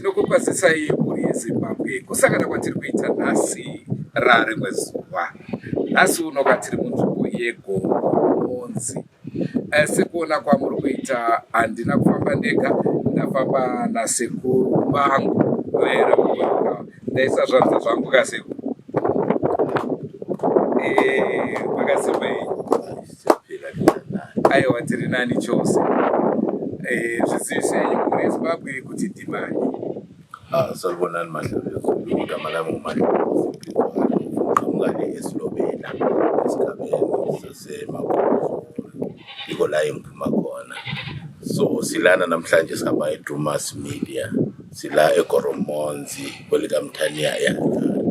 Tinokukwazisai mhuri yeZimbabwe kusangana kwatiri kuita nhasi rarimwe zuva. Nhasi uno katiri munzvimbo yeGoronzi. Eh, sekuona kwamuri kuita handina kufamba ndega, ndafamba nasekuru vangu vaera mubarika. Ndaisa zvanza zvangu kasekuru. Eh, makasimba henyu? Aiwa tiri nani chose. Eh, zvizivisei mhuri yeZimbabwe kuti ndimani. Ah, salibonani Mahlabezulu, igama lami nguMahlabezulu ngiqhamuka le eSilobela esigabeni saseMakhulu yikho la engiphuma khona. So silana namhlanje sihamba eDrumas Media sila eGoromonzi kwelikaMthaniya eHarare.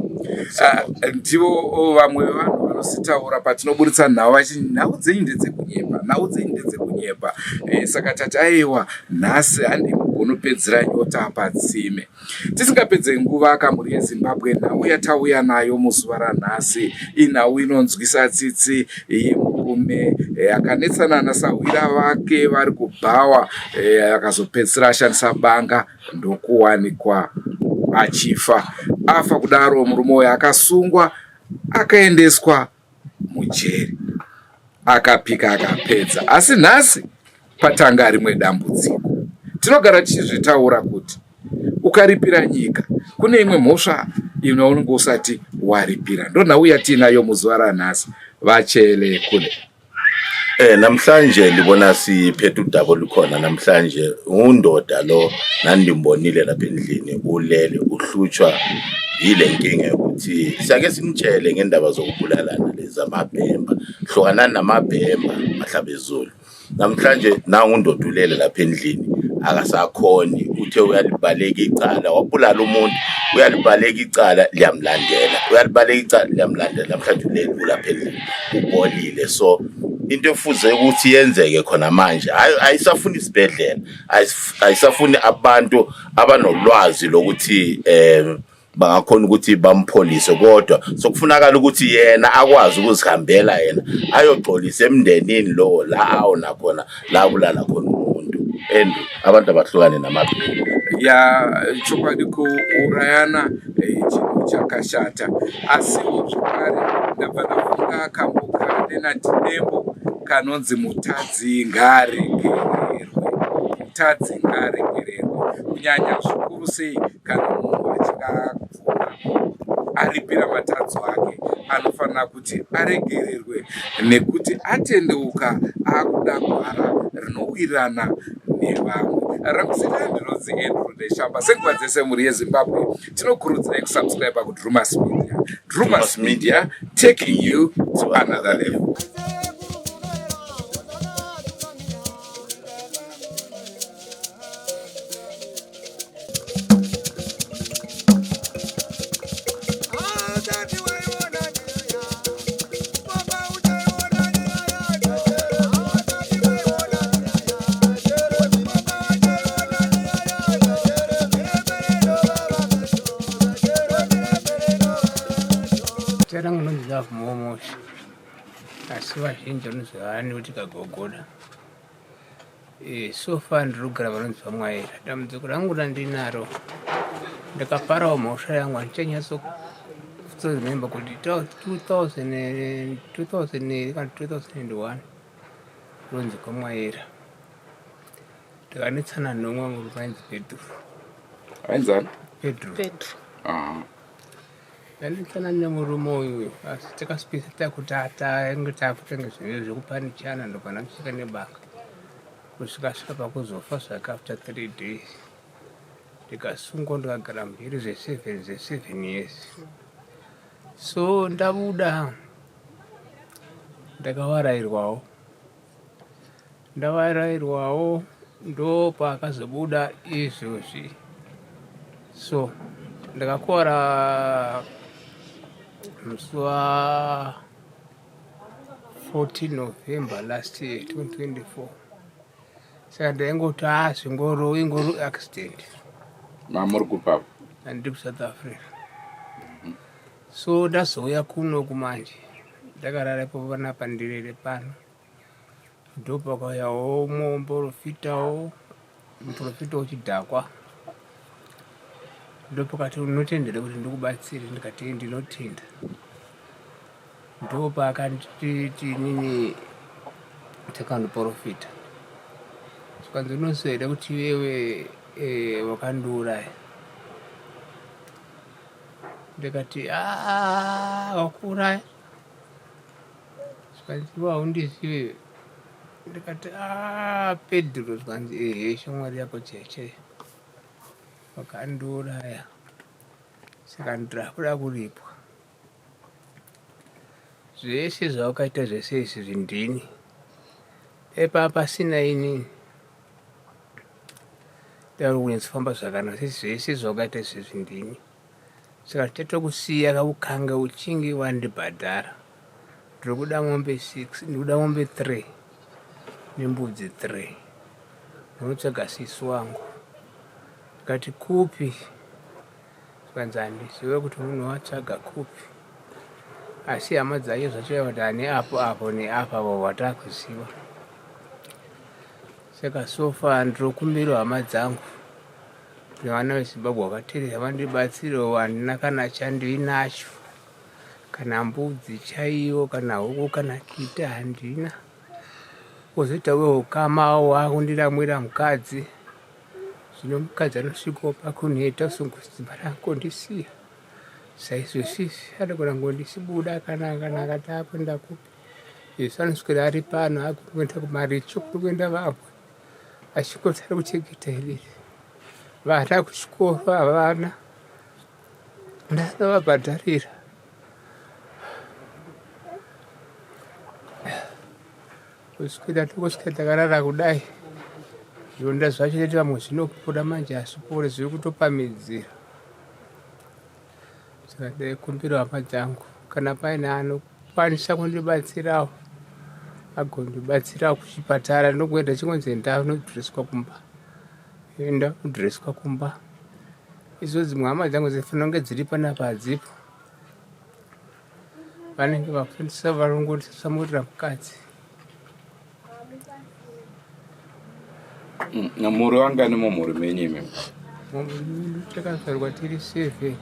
Ah, ndivo vamwe vevanhu vanositaura patinoburitsa nhau vachi nhau dzenyu ndedzekunyepa nhau dzenyu ndedzekunyepa eh, saka tati aiwa nhasi handi mugonopedzera nyota patsime tisingapedze nguva kamhuri yezimbabwe nhau yatauya nayo muzuva ranhasi inhau inonzwisa tsitsi yemurume eh, akanetsana nasahwira vake vari kubhawa eh, akazopedzisira ashandisa banga ndokuwanikwa achifa. Afa kudaro murume uyu akasungwa akaendeswa mujeri akapika akapedza. Asi nhasi patanga rimwe dambudziko. Tinogara tichizvitaura kuti ukaripira nyika kune imwe mhosva imwe unenge usati waripira. Ndonhau yatiinayo muzuva ranhasi vachele kule. Eh namhlanje ndibona siphethe udaba olukhona namhlanje undoda lo nandimbonile lapha endlini ulele uhlutshwa yile nkinga yokuthi siyake simtshele ngendaba zokubulalana lezi amabhemba hlukanani namabhemba mahlabezulu namhlanje nangu undoda ulele lapha endlini akasakhoni uthe uyalibaleka icala wabulala umuntu uyalibaleka icala liyamlandela uyalibaleka icala liyamlandela namhlanje ulele ulapha endlini ubolile so into efuze ukuthi yenzeke khona manje ayisafuni isibhedlela ayisafuni abantu abanolwazi lokuthi um bangakhona ukuthi bampholise kodwa sokufunakala ukuthi yena akwazi ukuzihambela yena ayoxolisa emndenini lowo la awona khona la kulala khona umuntu and abantu abahlukane namabhulu ya chokwadi kuurayana eh, chinhu chakashata asiwo zvekare ndabva ndafunga kambo kadenatidembo kanonzi mutadzi ngaaregererwe mutadzi ngaaregererwe kunyanya zvikuru sei kana munhu achinge apfuma aripira matadzo ake anofanira kuti aregererwe nekuti atendeuka akuda gwara rinowirirana nevamwe. Rangu zita ndinonzi Andrew Neshamba. Senguva dzese mhuri yeZimbabwe tinokurudzirai kusubscribe kuDrumas Media. Drumas Media taking you to another level. Zita rangu ndinonzi Love Muomoshi asi vazhinji vanoziva nekuti Kagogoda. Eh, so far ndiri kugara panonzi pamwaira dambudziko rangu randinaro ndakaparawo mhosva yangu handichanyatsoremember kuti 2000 kana 2001 ronzi kwamwaira ndakanetsana nomwe murume ainzi pedro ainzani pedro pedro ndanetsana nemurume uyu asi takasipisa takuti atainge takutanga zvinhu zvekupanichana ndobva ndamusvika nebanga kusvika asvika pakuzofa zvake after three days ndikasungwa ndikagara mujeri zveseven zveseven years so ndabuda ndakawarairwawo Ndavarairwawo ndopaakazobuda izvozvi so ndakakora musi wa 14 November last year 2024 saka ndaingoti a ah, zvingoro ingoro accident mamuri kupapo andiri kusouth africa so ndazouya kuno kumanje ndakarara ipopo panapa ndirere pano Ndopakauyawo muporofitawo muporofita wechidhakwa Ndopakati unotendera kuti ndikubatsire ndikati ndinotenda. Ndopaakanditi inini takandiporofita zvikanzi unoziva here kuti iwewe e, wakandiuraya ndikati ah, wakuuraya zvikanzi iwe haundizive ndikati ah, Pedro zvikanzi ehe shamwari yako chaichaiyo wakandiuraya saka ndirakuda kuripwa Zvese zvawakaita zvese izvi ndini. Dai pava pasina inini dai uri kunyatsofamba zvakanaka. Zvese zvawakaita izvi ndini. Saka tichatokusiya kaukange uchinge wandibhadhara. Ndiri kuda mombe 6, ndiri kuda mombe 3 nembudzi 3. Unotsvaga sisi wangu. Ndikati kupi? Zvikanzi handizive kuti unovatsvaga kupi asi hama dzake zvacho kuti ane apo apo neapo apo watakuziva saka sofa ndinokumbirawo hama dzangu nevana vezimbabwe vakaterera vandibatsirewo handina kana chandinacho kana mbudzi chaiyo kana huku kana kita handina kwozoita weukama wakundiramwira mukadzi Zvino mukadzi anosvikawo pakuneta osongosimba rangondisiya saizvozvi anogona kungondisibuda kana kana akati akuenda kupi isu anoswera ari pano akuenda kumaricho kuri kuenda vamwe achingoti ari kuchengeta inini vana kuchikoro havana ndanovabhadharira Kuswera tokuswera takarara kudai zvironda zvacho neti vamwe zvinopora manje hazvipore zviri kutopamhidzira saka ndaikumbira hama dzangu kana paine anokwanisa kundibatsirawo agondibatsirawo kuchipatara ndokuenda chingonzi enda unodhireswa kumba enda unodhireswa kumba idzo dzimwe hama dzangu dzifanira kunge dziri panapa hadzipo vanenge vafundisa varungosamurira mukadzi mm, muri vangani mumhuri menyu imi takazvarwa tiri seven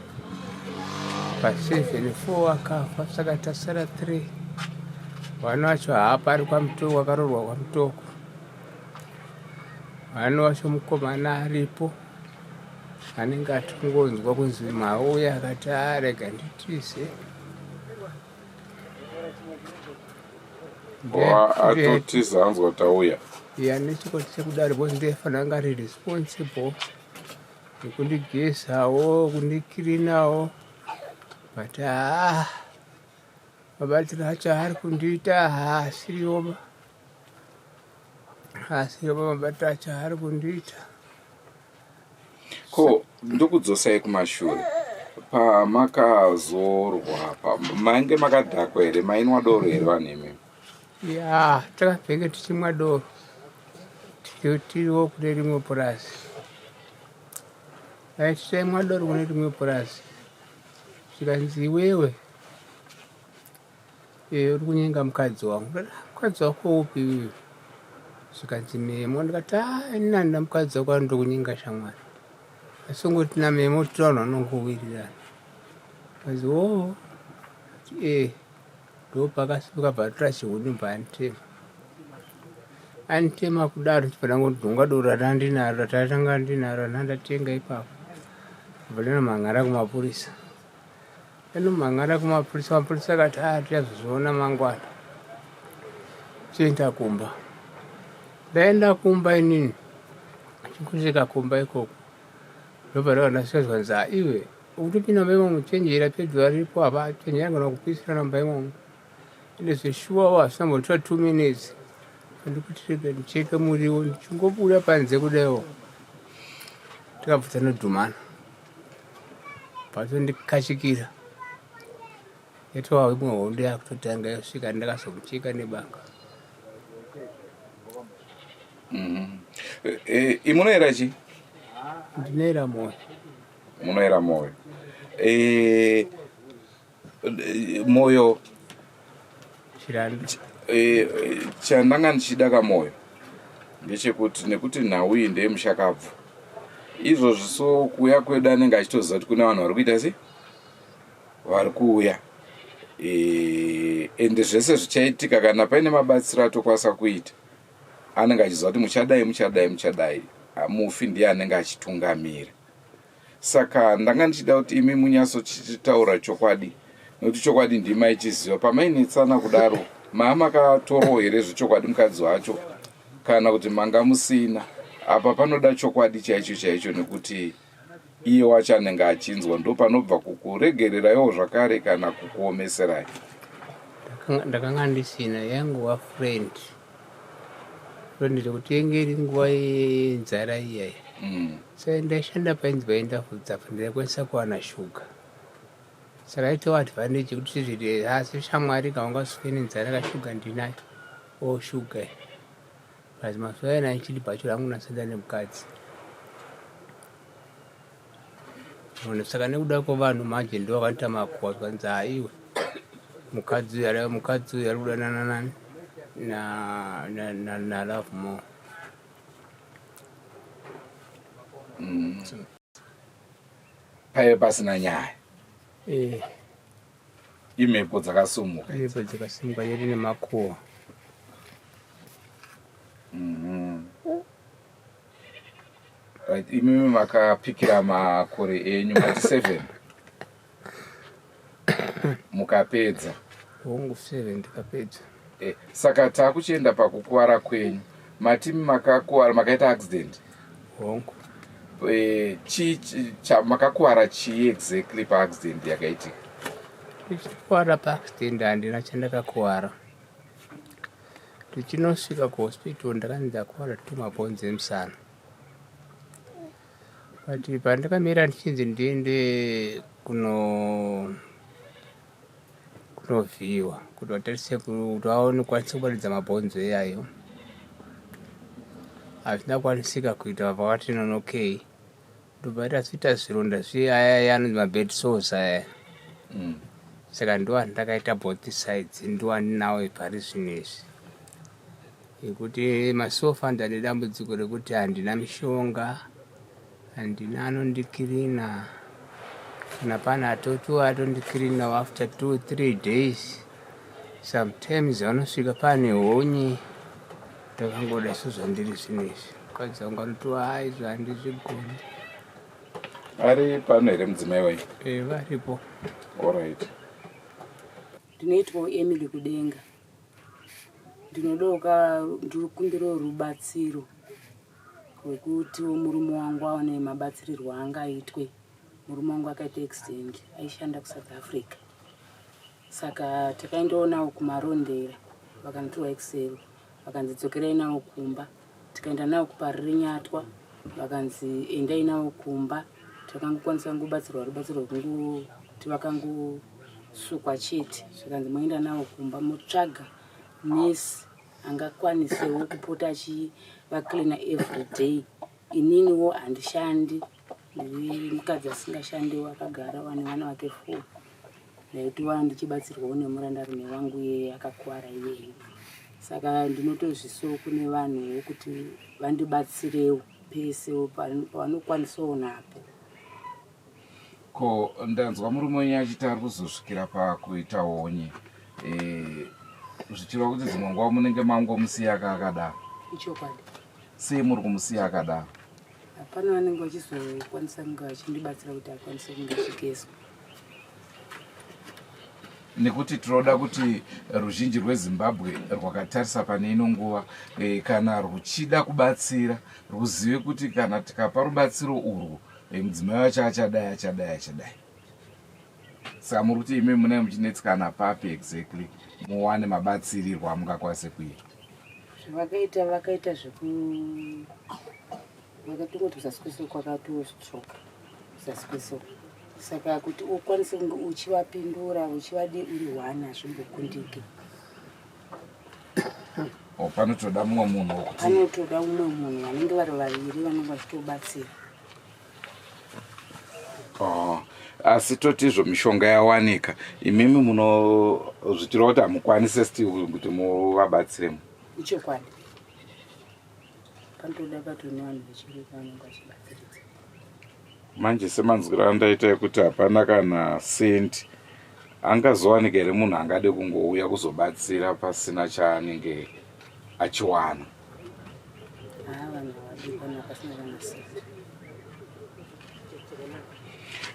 paseven four akafa saka tasara three vana vacho haapa ari kwamutoko akaroorwa kwamutoko vana vacho mukomana aripo anenge atongonzwa kunzi mauya akati arega nditize atotiza anzwa kuti auya ya nechikoti chekudaro because ndaifanira anga ari responsible nekundigezawo kundikirinawo but haa mabatiro acho aari kundiita haasiriwo haasiriwo mabatiro acho aari kundiita Ko ndokudzosai kumashure pamakazorwa pa, mainge makadhakwa here mainwa doro here vanhu imi? Ya, takabvenge tichimwa doro tiriwo kune rimwe purazi. Dai tichaimwa doro kune rimwe purazi zvikanzi iwewe Eh, uri kunyenga mukadzi wangu. Ndikati, ah, mukadzi wako upi uyu? Zvikanzi Memo. Ndikati, ah, ini handina mukadzi wako anondiri kunyenga shamwari. Asi ungoti naMemo tiri vanhu vanongowirirana. Zvikanzi, oo. Eh, ndopakasimuka bva atora chihuni bva anditema. Anditema kudaro chibva ndangodhonga doro randinaro ratatanga ndinaro randatenga ipapo. Bva ndanomhan'ara kumapurisa. Anomhan'ara kumapurisa, mapurisa akati ah, tichazozviona mangwana. Toenda kumba. Ndaenda kumba inini, chikusvika kumba ikoko ndobva ndava ndasvika zvikanzi ah, iwe ukutopinda mumba imomo chenjera pedyo aripo apa chenjera ngona kupisira mumba imomo ende zveshuwa hazvina mbotora two minutes ndikuti rega ndicheke muriwo ndichingobuda panze kudaiwo tikabva tanodhumana Patondikachikira yatova imwe hondo yakutotanga yosvika ndakazomucheka nebanga. Mm -hmm. E, e, munoera chi? Ndinoera moyo. Munoera moyo. E, moyo Chirandu. E, chandanga ndichida kamoyo ndechekuti nekuti nhau iyi ndeyemushakabvu. Izvozvi so kuuya kwedu anenge achitoziva kuti kune vanhu vari kuita sei, vari kuuya. Ende zvese zvichaitika kana paine mabatsiro atokwanisa kuita, anenge achiziva kuti muchadai, muchadai, muchadai. Mufi ndiye anenge achitungamira. Saka ndanga ndichida kuti imi munyatsochitaura chokwadi nekuti chokwadi ndimi maichiziva. Pamainetsana kudaro maa makatorwa here zvechokwadi mukadzi wacho kana kuti manga musina? Apa panoda chokwadi chaicho chaicho nekuti iye wacho anenge achinzwa ndopanobva kukuregereraiwo zvakare kana kukuomeserai. Ndakanga ndisina yanguva friend. Friend rekuti yenge iri nguva yenzara iyaya. Saka ndaishanda painzi paenda fudzafa ndaikwanisa kuwana shuga. Saka aitova advantage yekuti tizviti asi shamwari ka ungasuke nenzara ka shuga ndinayo. Oh shuga. But mazuva ayana ndichiri bachelor hangu ndasenda nemukadzi. Saka nekuda kwevanhu manje ndo vakaita makuhwa zvikanzi haiwe mukadzi uyu ari mukadzi uyu ari kudanana nani na na na, na love more. Paive pasina nyaya. Eh. Imhepo dzakasumuka. Imhepo dzakasumuka yeri nemakuhwa. Right, imimi makapikira makore enyu mati 7 mukapedza. Hongu 7 ndikapedza. Saka takuchienda pakukuvara kwenyu. Mati makakuvara makaita accident. Hongu. Chii makakuvara chii exactly paaccident yakaitika? Ndichikuvara paaccident handina chandakakuvara. Ndichinosvika kuhospital ndakanzi ndakuvara tumabhonzo emusana. But pandakamira ndichinzi ndiende kunovhiyiwa kuti vatarise kuti vaone kukwanisa kubatidza mabhonzo iyayo. Hazvina kukwanisika kuita vakati nonokei. Ndobva tazoita zvironda zviye aya aya anonzi mabed sores aya. Saka ndo andakaita both sides ndo andinawo pari zvino izvi. Yekuti masofa ndane dambudziko rekuti handina mishonga, handina anondikirina. Kana pane atotiwo atondikirinawo after 2 3 days. Sometimes vanosvika pane honye. Ndakangoda sezvandiri zvino izvi. Mukadzi wangu anotiwa hai izvo handizvigoni. Ari pano here mudzimai wenyu? Eh, varipo. Alright. Ndinoitwa Emily Kudenga. Ndinodoka ndiri rubatsiro rwekuti murume wangu aone mabatsirirwo aangaitwe. Murume wangu akaita accident aishanda kuSouth Africa. Saka takaendawo kuMarondera vakanotorwa x-ray vakanzi dzokerai nawo kumba. Tikaenda nawo kuParirenyatwa vakanzi endai nawo kumba. Takangokwanisa kungobatsirwa rubatsiro rwekungoti vakangosukwa chete. Zvikanzi moenda nawo kumba motsvaga nesi angakwanisewo kupota achivacleana every day. Ininiwo handishandi, ndiri mukadzi asingashandiwo akagara ane vana vake 4. Ndaitova ndichibatsirwawo nemurandarume wangu iyeye akakuvara iyeye. Saka ndinotozvisawo kune vanhuwo kuti vandibatsirewo pese pavanokwanisawo napo. Ko ndanzwa murume wenyu achiti ari kuzosvikira pakuita honye. Zvichireva kuti dzimwe nguva munenge mangomusiya akadaro. Ichokwadi. Sei muri kumusiya akadaro? Hapana vanenge vachizokwanisa kunge vachindibatsira kuti akwanise kunge achigezwa. Nekuti tinoda kuti ruzhinji rweZimbabwe rwakatarisa pane ino nguva kana rwuchida kubatsira rwuzive kuti kana tikapa rubatsiro urwu mudzimai wacho achadai achadai achadai. Saka muri kuti imi munenge muchinetsekana papi exactly muwane mabatsirirwo amungakwanise kuitwa? Zvavakaita vakaita zveku vakatongoti kuzasi kwese kwakatostroka kuzasi kwese. Saka kuti ukwanise kunge uchivapindura uchivadi uri one hazvimbokundiki. Oh, panotoda mumwe munhu wekuti panotoda mumwe munhu vanenge vari vaviri vanenge vachitobatsira. Oh, asi toti izvo mishonga yawanika imimi munozvitirwa kuti hamukwanise still kuti muvabatsire. Ichokwadi. Panotoda patone vanhu vechiriko vanenge vachibatsiridza. Manje semanzwiro andaita ekuti hapana kana cent angazowanika here munhu angade kungouya kuzobatsira pasina chaanenge achiwana? Haa vanhu havadi kana pasina kana cent.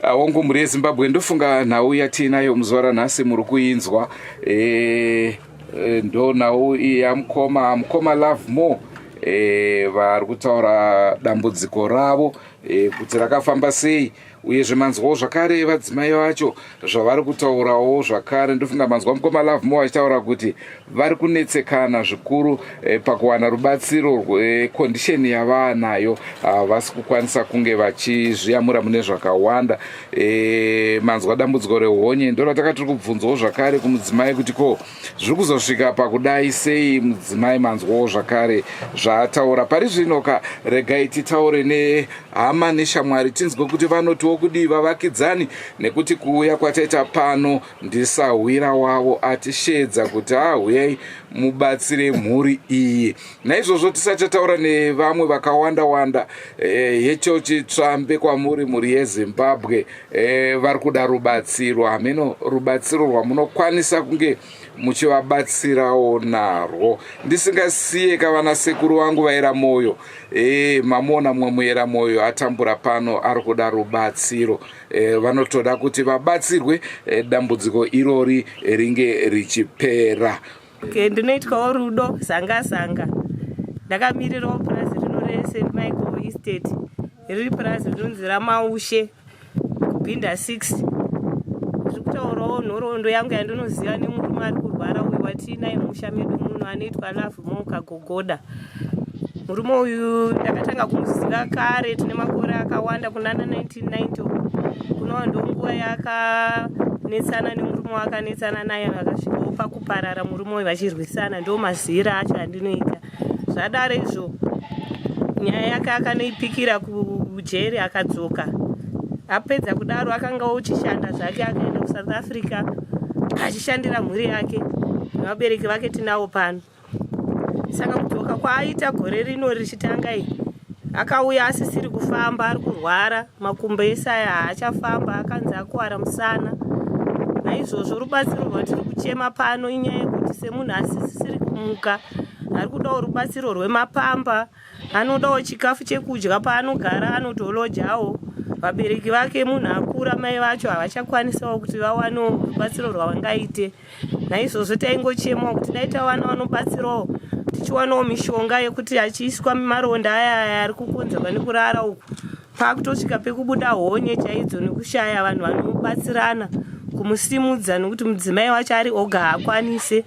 Ah, hongu mhuri yezimbabwe ndofunga nhau yatiinayo muzuva ranhasi muri kuinzwa e, e, ndo nhau yamukoma mukoma love more e, vari kutaura dambudziko ravo e, kuti rakafamba sei uyezve manzwawo zvakare vadzimai vacho zvavari kutaurawo zvakare ndofunga manzwa mukoma love more achitaura kuti vari kunetsekana zvikuru eh, pakuwana rubatsiro rwekondisheni yavaanayo havasi kukwanisa kunge vachizviyamura mune zvakawanda e, manzwa dambudziko rehonye ndorataka tiri kubvunzawo zvakare kumudzimai kuti ko zviri kuzosvika pakudai sei mudzimai manzwawo zvakare zvaataura pari zvino ka regai titaure nehama neshamwari tinzwe kuti vanotiwo kudii vavakidzani nekuti kuuya kwataita pano ndisahwira wavo atisheedza kuti ahuyai mubatsire mhuri iyi naizvozvo tisati tataura nevamwe vakawanda wanda eh, yechochi tsvambe kwamuri mhuri yezimbabwe eh, vari kuda rubatsiro hameno rubatsiro rwamunokwanisa kunge muchivabatsirawo narwo ndisingasiye kavana sekuru vangu vaira mwoyo e, mamuona mumwe muyera mwoyo atambura pano ari kuda rubatsiro e, vanotoda kuti vabatsirwe e, dambudziko irori ringe richipera. Okay, ndinoitwawo Rudo Zanga Zanga ndakamirirawo purazi rino reSt Michael Estate riri purazi rinonzi raMaushe kubinda 6 ndiri kutaurawo nhoroondo yangu yandinoziva nemurume ari kurwara uyu watiinaye musha medu muno anoitwa Love Moka Gogoda Murume uyu ndakatanga kumuziva kare tine makore akawanda kunana 1990 uku kunova ndonguva yakanetsana nemurume waakanetsana naye akasvikawo pakuparara murume uyu vachirwisana ndo mazira acho andinoita zvadaro izvo nyaya yake akanoipikira kujeri akadzoka apedza kudaro akanga ochishanda zvake akaenda kusouth africa achishandira mhuri yake nevabereki vake tinavo pano saka kudzoka kwaaita gore rino richitanga iri akauya asisiri kufamba ari kurwara makumbo ese aya haachafamba akanzi akuwara musana naizvozvo rubatsiro rwatiri kuchema pano inyaya yekuti semunhu asisiri kumuka ari kudawo rubatsiro rwemapamba anodawo chikafu chekudya paanogara anotolojawo vabereki vake munhu akura mai vacho havachakwanisawo kuti vawanewo rubatsiro rwavangaite Naizvozvo taingochemawo kuti dai tawana vanobatsirawo tichiwanawo mishonga yekuti achiiswa maronda aya aya ari kukonzerwa nekurara uku pakutosvika pekubuda honye chaidzo nekushaya vanhu vanobatsirana kumusimudza nekuti mudzimai wacho ari oga haakwanise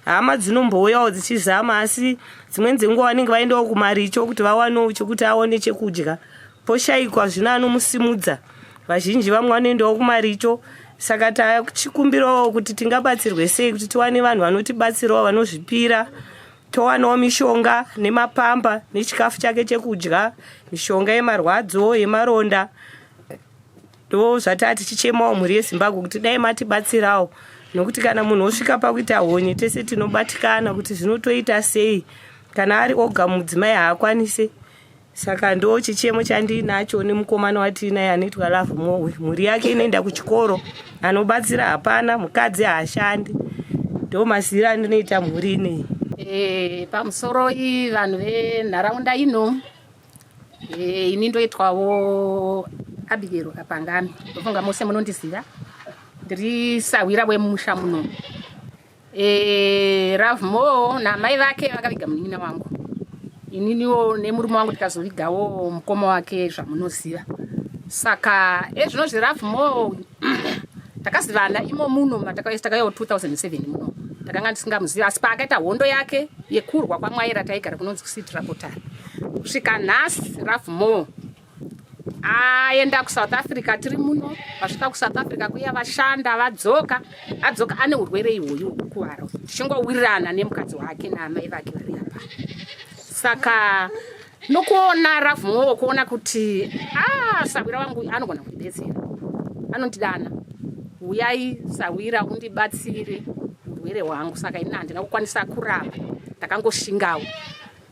hama dzinombouyawo dzichizama asi dzimweni dzenguva vanenge vaendawo kumaricho kuti vawanewo chekuti aone chekudya Poshaikwa zvino anomusimudza. Vazhinji vamwe vanoendawo kumaricho saka tachikumbirawo kuti tingabatsirwe sei kuti tiwane vanhu vanotibatsirawo vanozvipira towanawo mishonga nemapamba nechikafu chake chekudya mishonga yemarwadzo yemaronda ndo zvataa tichichemawo mhuri yezimbabwe kuti dai matibatsirawo nokuti kana munhu osvika pakuita honye tese tinobatikana kuti zvinotoita sei kana ari oga mudzimai haakwanise Saka ndo chichemo chandiinacho nemukomana watiinaye anoitwa Love Mowe. Mhuri yake inoenda kuchikoro, anobatsira hapana, mukadzi haashandi. Ndo maziro andinoita mhuri ineyi. E, pamusoroi vanhu venharaunda ino e, ini ndoitwawo Abigail Kapangami ndofunga mose munondiziva ndiri sahwira wemusha muno E, Ravmo naamai vake vakaviga munin'ina wangu ininiwo nemurume wangu tikazovigawo mukoma wake zvamunoziva saka ezvino zveravmo takazivana imo muno matakauyawo 2007 muno ndakanga ndisingamuzivi asi paakaita hondo yake yekurwa kwamwaira taigara kunonzi kusitrapotari kusvika nhasi ravmo aenda kusouth africa tiri muno vasvika kusouth africa kuya vashanda vadzoka adzoka ane urwere ihwoyu hwekukuvara tichingowirirana nemukadzi wake naamai vake vari apa saka nokuona ravhumowo kuona kuti ah, sahwira wangu anogona kundibetsera anondidana huyai sahwira undibatsire urwere hwangu saka ini handina kukwanisa kuramba ndakangoshingawo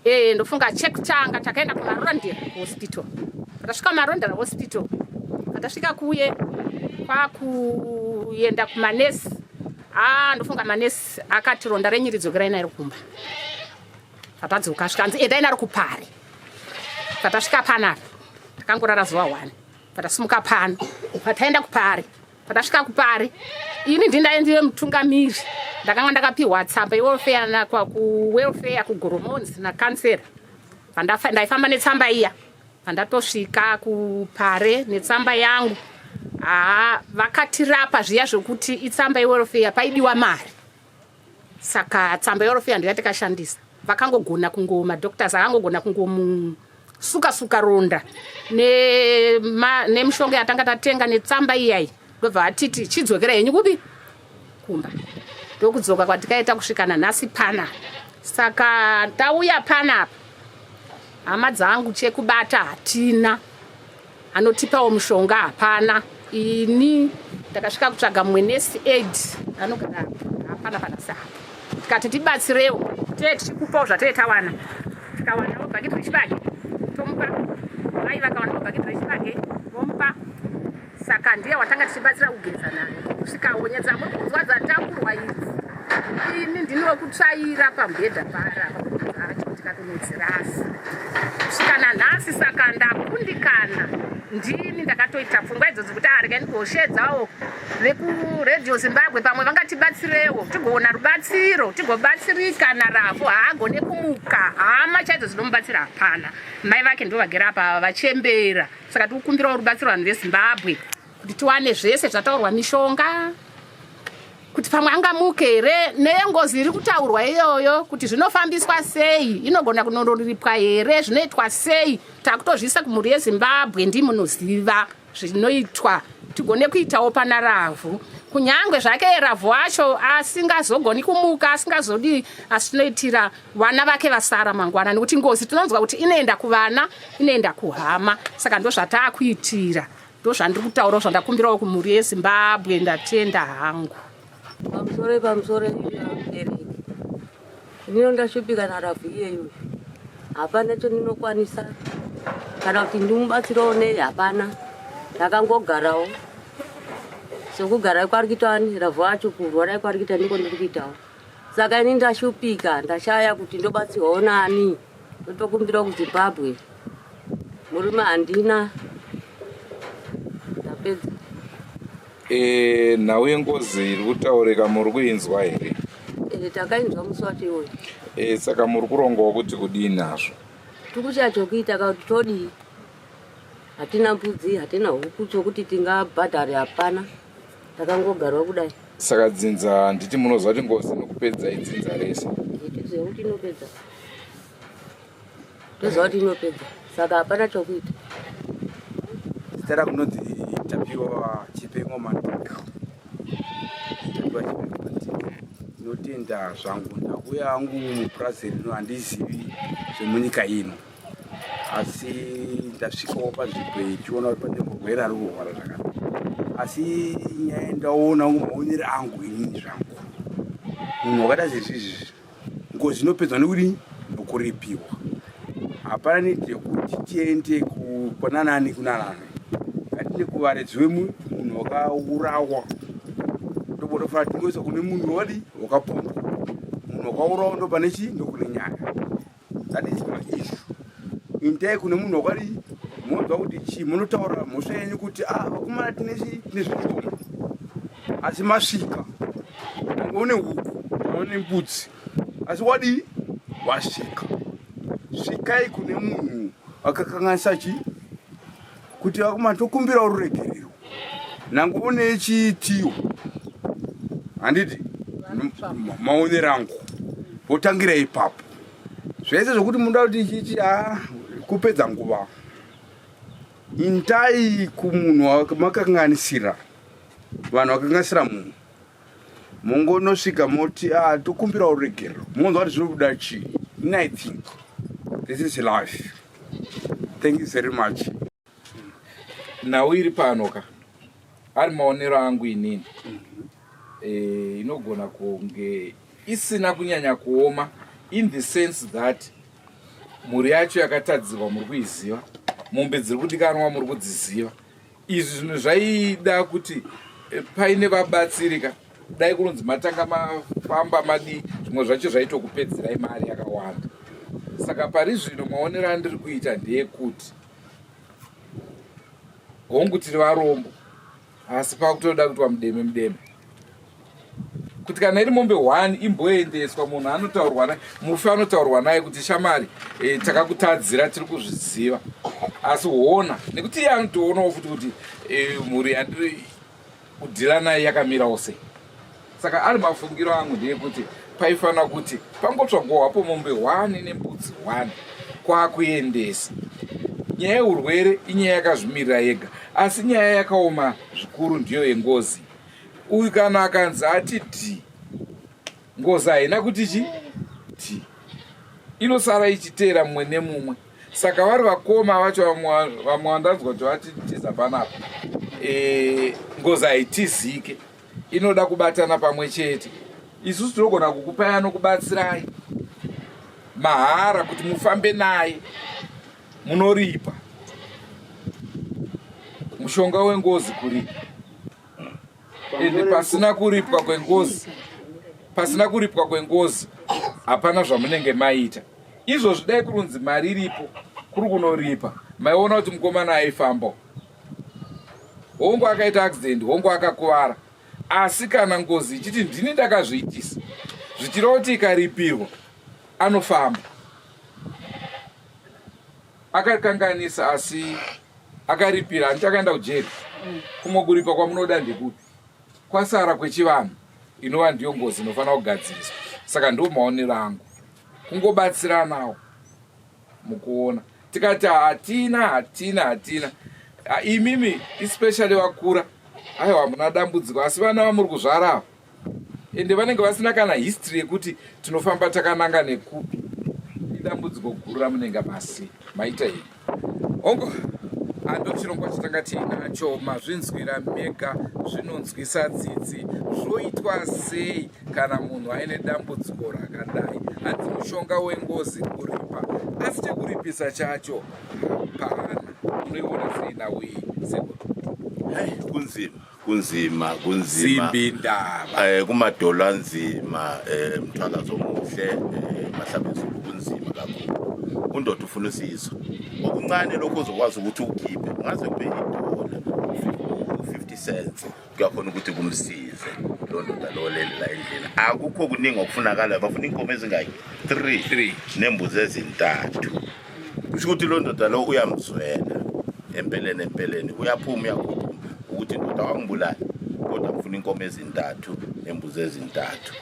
Eh, ndofunga chekutanga takaenda kumarondera hospital. Patasvika marondera hospital Patasvika kuye kwakuenda kumanesi, ah, ndofunga manesi akati ronda renyu ridzokerai nairo kumba. Patadzoka zvikanzi endai naro kupare. Patasvika panapa takangorara zuva one, patasimuka pano pataenda kupare. Patasvika kupare ini ndindaendire mutungamiri, ndakanga ndakapiwa tsamba yewelfare kuwelfare kugoromonzi nakansera. Ndaifamba netsamba iya. Pandatosvika kupare netsamba yangu, haa, vakatirapa zviya zvokuti itsamba yewelfare, paidiwa mari. Saka tsamba yewelfare ndiyo yatikashandisa. Vakangogona kungo madoctors akangogona kungomusuka suka ronda nemishonga yatanga tatenga netsamba iyai, ndobva vatiti chidzokera henyu kupi kumba. Ndokudzoka kwatikaita kusvika nanhasi pana. Saka tauya panapa, hama dzangu, chekubata hatina, anotipawo mushonga hapana. Ini ndakasvika kutsvaga mumwe nurse aid anogara hapana panasi apa, tikati tibatsirewo, tee tichikupawo zvatee tawana. Tikawanawo bhaketi rechibage tomupa, mai vakawanawo bhaketi rechibage vomupa. Saka ndiye watanga tichibatsira kugeza naye kusvika honye dzamuri kunzwa dzatakurwa idzi. Ini ndini wekutsvaira pamubhedha para acho, tikatonodzirasa kusvika nanhasi. Saka ndakundikana, ndini ndakatoita pfungwa idzodzo kuti arega ndigoshedzawo vekuRadio Zimbabwe, pamwe vangatibatsirewo tigoona rubatsiro, tigobatsirika naRavhu. Haagone kumuka, hama chaidzo dzinomubatsira hapana. Mai vake ndo vagera apa vachembera. Saka tikukumbirawo rubatsiro vanhu veZimbabwe kuti tiwane zvese zvataurwa, mishonga, kuti pamwe angamuke here, neyengozi iri kutaurwa iyoyo kuti zvinofambiswa sei, inogona kunoripwa here, zvinoitwa sei. Takutozviisa kumhuri yeZimbabwe, ndimunoziva zvinoitwa, tigone kuitawo pana Ravhu. Kunyange zvake Ravhu wacho asingazogoni kumuka, asingazodii, asi tinoitira vana vake vasara mangwana, nekuti ngozi tinonzwa kuti inoenda kuvana, inoenda kuhama. Saka ndo zvataakuitira, ndo zvandiri kutaurawo, zvandakumbirawo kumhuri yeZimbabwe. Ndatenda hangu. Pamusoro, pamusoro, mubereki, inino ndashupika naRavhu iyeyo. Hapana chendinokwanisa kana kuti ndimubatsirewo nei, hapana. Ndakangogarawo sokugara kwari kuita ani Ravhu acho, kurwara kwari kuita ndiko ndiri kuitawo. Saka ini ndashupika, ndashaya kuti ndobatsirwawo nani. Ndotokumbirawo kuZimbabwe, murume handina. Ndapedza. Nhau yengozi iri kutaurika muri kuinzwa here? E, takainzwa musi wacho iwoyo. Saka muri kurongawo kuti kudii nazvo? Tikushaya chokuita ka, kuti todii. Hatina mbudzi, hatina huku, chokuti tingabhadhare hapana. Takangogarwa kudai. Saka dzinza, handiti munoziva kuti ngozi inokupedzai dzinza rese? Tiziva kuti inopedza, toziva kuti inopedza, saka hapana chokuita. Zita rangu ndonzi Tapiwa Chipengo Mandika. Tapiwa Chipengo Mandika. Ndinotenda zvangu, ndauya hangu mupurazi rino. Handizivi zvemunyika ino, asi ndasvikawo panzvimbo iyi tichiona kuti pane murwere ari kurwara zvakanaka. Asi nyaya ndaona hangu, maonero angu inini zvangu, munhu wakaita sezvizvi, ngozi inopedzwa nekudii? Nokuripiwa. Hapana need yekuti tiende kunanani kunanani, ngatine kuvaridzi wemunhu wakaurawa. Ndobotofanira tingoisa kune munhu wadi wakapondwa. Munhu wakaurawa ndo pane chii, ndokune nyaya. That is my issue. Indai kune munhu wakadii, monzwa kuti chii, munotaura mhosva yenyu kuti a vakomana, tine chii, tine zvichoma, asi masvika nyange une huku kana une mbudzi, asi wadii, wasvika. Svikai kune munhu akakanganisa chii, kuti vakomana, tokumbirawo ruregerero, nange une chiitiyo. Handiti maonero angu, votangira ipapo. Zvese zvokuti munoda kuti chichi, a kupedza nguva. Indai kumunhu makakanganisira, vanhu vakanganisira munhu, mungonosvika moti a tokumbirawo ruregerero, monzwa kuti zvinobuda chii. I think this is life. Thank you very much. Nhau iri pano ka, ari maonero angu inini, inogona kunge isina kunyanya kuoma in the sense that mhuri yacho yakatadzirwa muri kuiziva, mombe dziri kudikanwa muri kudziziva. Izvi zvinhu zvaida kuti eh, paine vabatsirika dai kunonzi matanga mafamba madii zvimwe zvacho zvaitokupedzerai mari yakawanda saka pari zvino maonero andiri kuita ndeyekuti hongu tiri varombo asi pakutoda kuitwa mudeme mudeme kuti kana iri mombe one imboendeswa munhu anotaurwa naye mufi anotaurwa naye kuti shamari e, takakutadzira tiri kuzviziva asi hona nekuti iye anotoonawo futi kuti e, mhuri yandiri kudhila naye yakamirawo sei saka ari mafungiro angu ndeyekuti paifanira kuti pangotsvagwa hapo mombe one nembudzi one kwakuendesa nyaya yeurwere inyaya yakazvimirira yega asi nyaya yakaoma zvikuru ndiyo yengozi uyu kana akanzi ati d ngozi haina kuti chi d inosara ichiteera mumwe nemumwe saka vari vakoma vacho vamwe vandanzwa kuti vatitiza panapa e, ngozi haitizike inoda kubatana pamwe chete isusu tinogona kukupai anokubatsirai mahara kuti mufambe naye munoripa mushonga wengozi kuripa ende pasina kuripwa kwengozi pasina kuripwa kwengozi hapana zvamunenge maita izvozvi dai kurunzi mari iripo kuri kunoripa maiona kuti mukomana aifamba hongu akaita accident hongu akakuvara asi kana ngozi ichiti ndini ndakazviitisa zvichireva kuti ikaripirwa anofamba akakanganisa asi akaripira hanti akaenda kujeri kumwe kuripa kwamunoda ndekupi kwasara kwechivanhu inova ndiyo ngozi inofanira kugadziriswa saka ndo maonero angu kungobatsiranawo mukuona tikati hatina hatina hatina imimi especially vakura aiwa hamuna dambudziko asi vana vamuri kuzvara ava ende vanenge vasina kana history yekuti tinofamba takananga nekupi idambudziko guru ramunenge masi maita iyi hongu ando chirongwa chatanga tiinacho mazvinzwira mega zvinonzwisa tsitsi zvoitwa sei kana munhu aine dambudziko rakadai hanzi mushonga wengozi kuripa asi chekuripisa chacho hapana unoiona sei nhau iyi sekuru kunzima kunzima kunzima zimbi ndaba eh kumadolo anzima eh mthwakazi omuhle eh mahlabezulu kunzima kakhulu undoda ufuna usizo okuncane lokho uzokwazi ukuthi ukhiphe ungaze kube idola 50 cents kuyakhona ukuthi kumsize lo ndoda lo leli la endlini akukho kuningi okufunakalayo bafuna inkomo ezingaki 3 nembuzi ezintathu kusho ukuthi lo ndoda lo uyamzwela empeleni empeleni uyaphuma uyakhuluma ukuthi ndoda wangibulala kodwa ngifuna inkomo ezintathu nembuzi ezintathu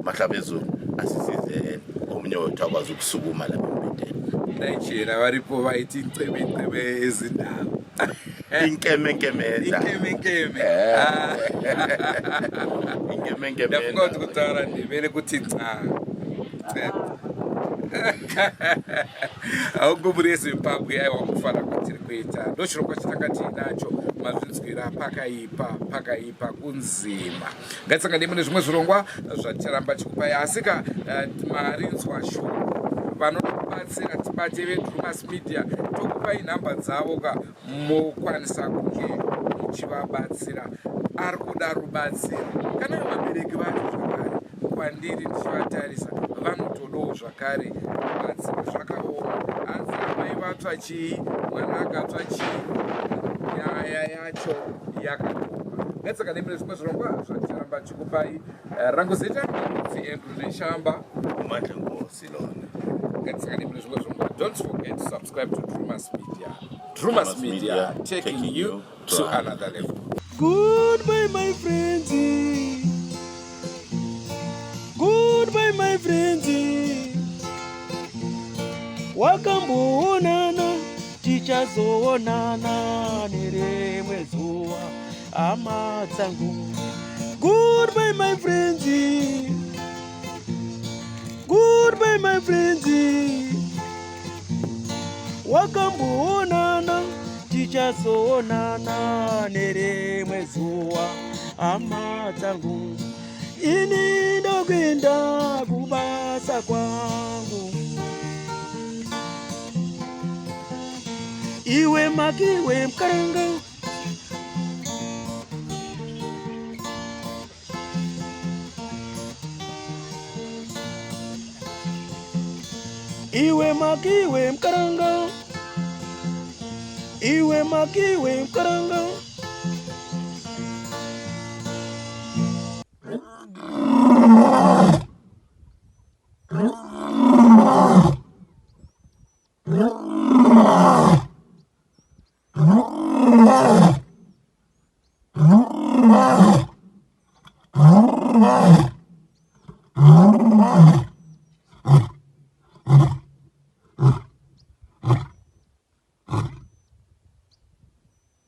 mahlabezulu asisize omunye wethu akwazi ukusukuma lapha embhedeni Nigeria varipo vaiti ncebe ncebe ezindaba inkemenkeme inkemenkeme eh. Ah. inkemenkeme ndafunga kuti kutaura ndevere kuti nca haungomuri yezimbabwe aiwa kufara kwatiri kuita ndochirongwa chatanga tiinacho mazvinzwira pakaipa pakaipa kunzima ngatisangane mune zvimwe zvirongwa zvaticharamba chikupai asika eh, marinzwa shoko vanoda kubatsira tibate vedrumas media tokupai nhamba dzavo ka mokwanisa kunge muchivabatsira ari kuda rubatsiro kana vabereki vacho zvakare kwandiri ndichivatarisa vanotodawo zvakare rubatsiro zvakaoma hanzi amai vatsva chii mwana akatsva chii nyaya yacho yakaoma ngatisangane mune zvimwe zvirongwa zvaticharamba chikupai eh, rangu zita ndinonzi andrew neshamba Mandla Nkosi lona. Ngatisangane mune zvimwe zvirongwa don't forget to subscribe to Drumas Media. Drumas Media, taking you to another level. Goodbye, my friends. Goodbye, my friends. Wakamboonana, tichazoonana nerimwe zuva, hama dzangu. Goodbye, my friends. Goodbye, my friends. Wakamboonana, tichazoonana nerimwe zuva, hama dzangu. Ini ndokuenda kubasa kwangu. Iwe makiwe mkaranga. Iwe makiwe mkaranga, iwe makiwe mkaranga.